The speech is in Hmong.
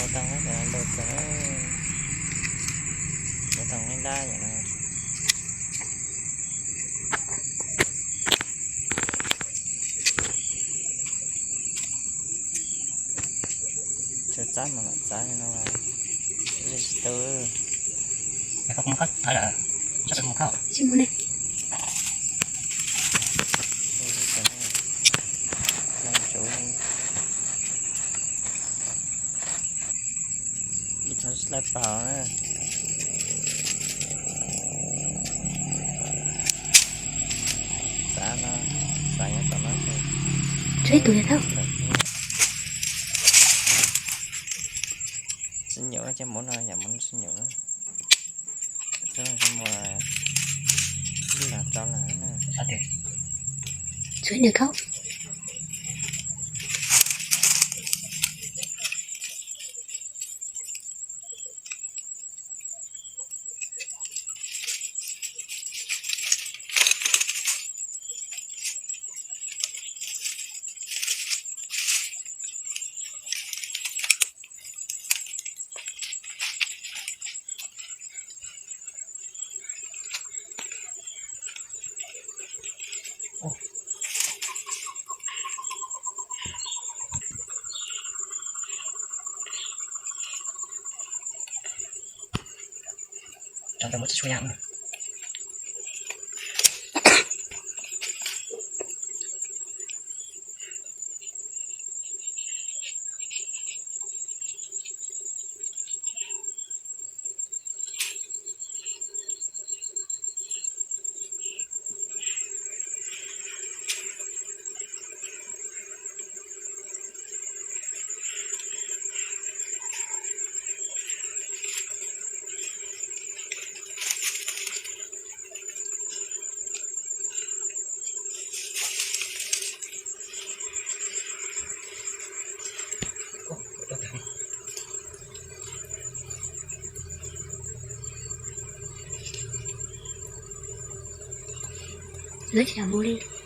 Tau cov no lug txog na, cov tau nqaij dab yom no. Tsuas txab mas mam txav no, li tsis tau. Ib thab tsis laij paus na. Xav no, xav nyob tom no. Tsis tus yog thab. Tsis nyuam, cov muv no yam muv tsis nyuam. Tsis muaj lub las rau las na. Tsuas nws khaub. Lawv tsis yog mus li.